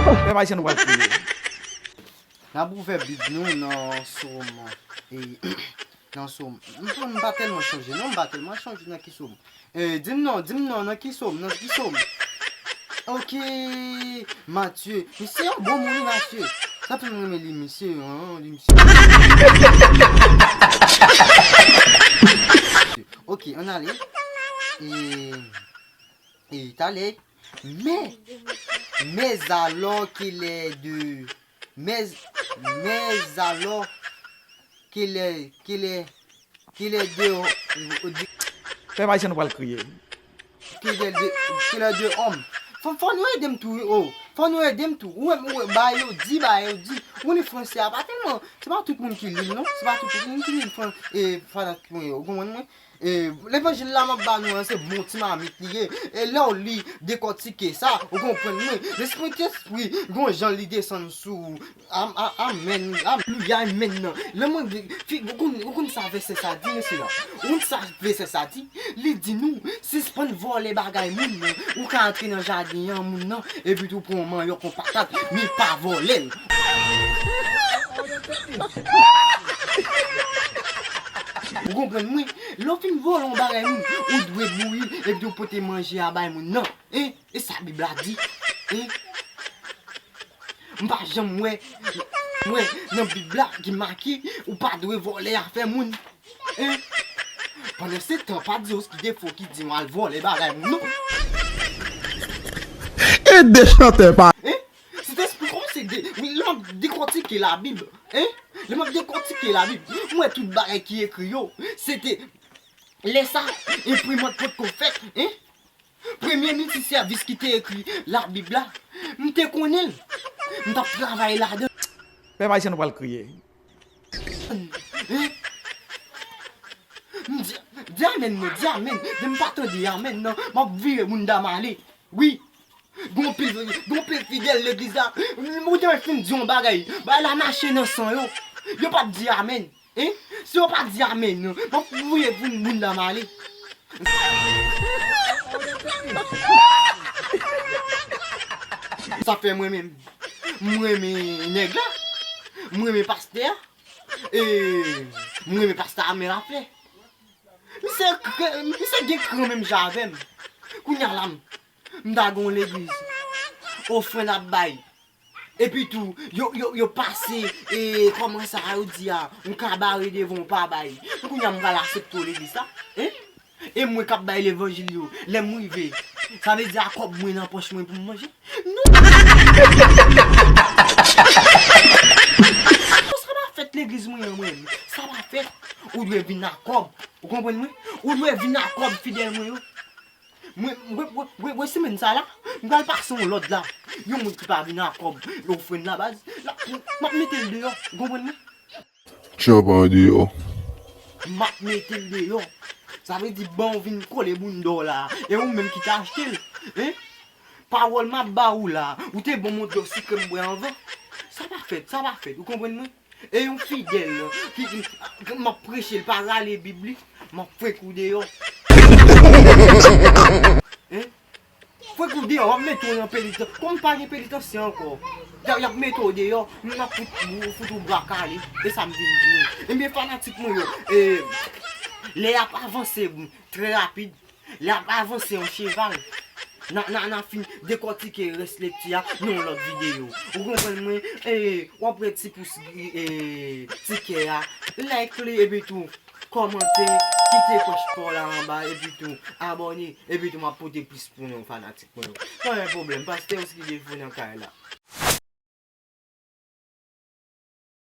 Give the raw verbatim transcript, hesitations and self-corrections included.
Pèp Ayisyen, nou pral kriye. N ap ouvè Bib nou nan Sòm. E, nan Sòm. M, m pa tèlman chonje, non, m pa tèlman chonje nan ki Sòm. E, di m non, di m non, nan ki Sòm, nan ki Sòm? Ok, Matye. Misye yon bon moun, wi, Matye. Sa fè m renmen li, misye, an, li, misye. Ok, ann ale. E, e, talè. Mais, mais alors qu'il est de, mais, mais alors qu'il est, qu'il est, qu'il est de, Pèp Ayisyen, nou pral kriye. Qu'il est de, qu'il est de homme. Fò, fò nou ede m tou, wi, o. Fò nou ede m tou. Ou wè, ou wè, bagay yo di, bagay yo di. Ou konnen fransè a pa tèlman, se pa tout moun ki li l, non. Se pa tout moun ki li l, fran-, e, fanatik mwen yo. Ou konprann mwen? E, levanjil la m ap ba nou an, se bon ti mamit li ye. E lè w li, dekòtike sa, ou konprann mwen. Lespri Sentespri, gon jan li desann sou ou. Am-, a-, amèn, alelouya, amèn nan. Lè mwen, fi, ou konn, ou konn sa vèsè sa di, mesye la? Ou konn sa vèsè sa di? Li di nou, sispann vòlè bagay moun nan. Ou ka antre nan jaden an, moun nan, epi tou pran yon manyòk, yon patat, men pa vòlè l. Ou konprann mwen? Lè w fin vòlè yon bagay moun, ou dwe bouyi l, epi tou pote manje a bay moun nan. Hein? E sa Bib la di? Hein? M pa janm wè, wè nan Bib la ki make ou pa dwe vòlè afè moun. Hein? Pandan se tan, pa di yo ki defo ki di w al vòlè bagay moun, non. E de chantè pa. Hein? Sentespri kòmanse de, wi, lè m ap dekòtike Labib, hein? Lè m ap dekòtike Labib, m wè tout bagay ki ekri yo, se te lè sa, enprimant potko fèt, hein? Premye miti sèvis ki te ekri Labib la, m te konnen l. M t ap travay ladan. Pèp Ayisyen, nou pral kriye. Hein? M di, di amèn non, di amèn. Men m pa tande amèn non. M ap vire bounda m ale. Wi. Gon pil, gon pil fidèl legliz la. Ou te fin di yon bagay. Bagay la mache nan san yo. Yo p ap di amèn. Hein? Si yo pa di amèn non, m ap fouye pou bounda m ale. Sa fè mwen menm, m renmen nèg la. M renmen pastè a. E m renmen pastè a men afè. Misye kre-, misye gen kran menm jan avè m. Kounye a la, m, m ta gen yon legliz. Ofrann ap bay. Epi tou, yo, yo, yo pase, e, kòman sa yo di a, yon kabare devan w pa bay. Kounye a m pral aksepte w legliz la, hein? E mwen k ap bay levanjil yo, lè m rive, sa vle di a kòb mwen nan pòch mwen pou m manje? Non! Sa pa fèt legliz mwen an mwen. Sa pa fèt. Ou dwe vin a kòb. Ou konprann mwen? Ou dwe vin a kòb fidèl mwen yo. Mwen, mwen, mwen, mwen, mwen, semèn sa la, m pral pase yon lòd la. Yon moun ki pa vin a kòb, ofrann la baz, la, m ap mete l deyò. Ou konprann mwen? Tchòp an deyò. M ap mete l deyò. Sa vle di ban w vin kole bounda w la. E ou menm ki te achte l. Hein? Pawòl m ap ba ou la. Ou te bon montre w sikrè m bwè anvan. Sa pa fèt, sa pa fèt. Ou konprann mwen? E yon fidèl ki, ki, m ap preche l, pa rale Bib li, m ap frenk ou deyò. Hein? Frenk ou deyò, w ap mete w nan penitans. Kòm pa gen penitansye ankò, y ap, y ap mete w deyò, m ap fout, fout ou bra kale. E sa m vin di nou. Ebyen, fanatik mwen yo, e, lè y ap avanse, trè rapid, lè y ap avanse yon cheval, n a, n a, n a fin dekòtike rès lekti a nan yon lòt videyo. Ou konprann mwen? E, w ap wè ti pous, e, ti kè a, like li, epi tou, kòmante, kite pòch pa w la anba, epi tou, abòne, epi tou, m ap pote plis pou nou, fanatik mwen yo. Pa gen pwoblèm, pastè Oski Defo nan kay la.